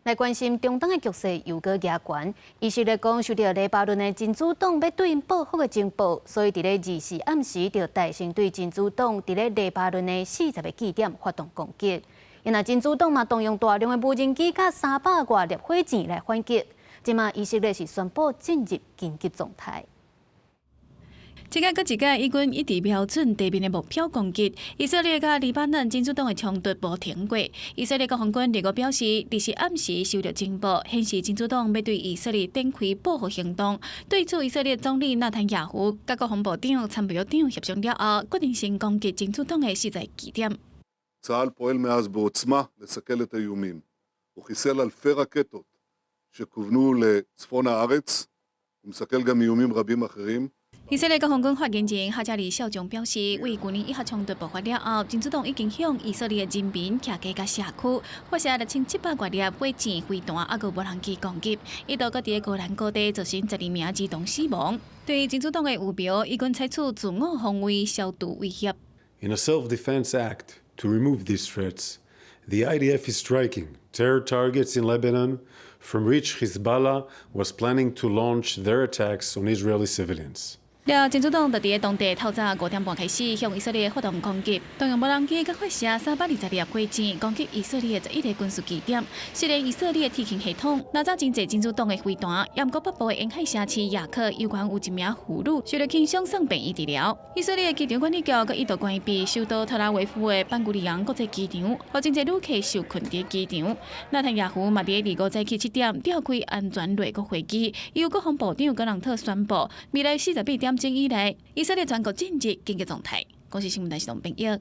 來關心中東的局勢又閣加懸。以色列講收到黎巴嫩的真主黨欲對𪜶報復的情報，所以佇咧24暗時就帶先對真主黨佇咧黎巴嫩的40個據點發動攻擊。因為真主黨嘛動用大量的無人機佮300外粒火箭來反擊。這馬以色列是宣布進入緊急狀態。這個閣一個以軍一直瞄準地面的目標攻擊，以色列佮黎巴嫩真主黨的衝突無停過。以色列國防軍25表示，24暗時收到情報，顯示真主黨欲對以色列展開報復行動。對此，以色列總理納坦雅胡佮國防部長、參謀長協商了後，決定先攻擊真主黨的四十個據點。 צה"ל פועל מאז בעוצמה לסכל את האיומים. הוא חיסל אלפי רקטות שכוונו לצפון הארץ, הוא מסכל גם איומים רבים אחרים. 以色列國防軍發言人哈加里少將表示，為舊年以哈衝突爆發了後，真主黨已經向以色列人民徛家佮社區發射6700外粒火箭、飛彈，猶閣無人機攻擊，一度閣佇戈蘭高地造成12名兒童死亡。對真主黨的預標，以軍採取自我防衛、消除威脅。 In a self-defense act to remove these threats, the IDF is striking terror targets in Lebanon from which Hezbollah was planning to launch their attacks on Israeli civilians. 了，真主黨就佇咧當地透早5點半開始向以色列發動攻擊，動用無人機佮發射320粒火箭攻擊以色列11個軍事據點。雖然以色列鐵穹系統攔走真濟真主黨的飛彈，也毋過北部的沿海城市雅克猶原有一名婦女受著輕傷送病院治療。以色列機場管理局閣一度關閉首都特拉維夫的班古里昂國際機場，予真濟旅客受困佇機場。納坦雅胡嘛佇25早起7點召開安全內閣會議，由國防部長格朗特宣布，未來48點鐘以內，以色列全國進入緊急狀態。公視新聞台是董編譯。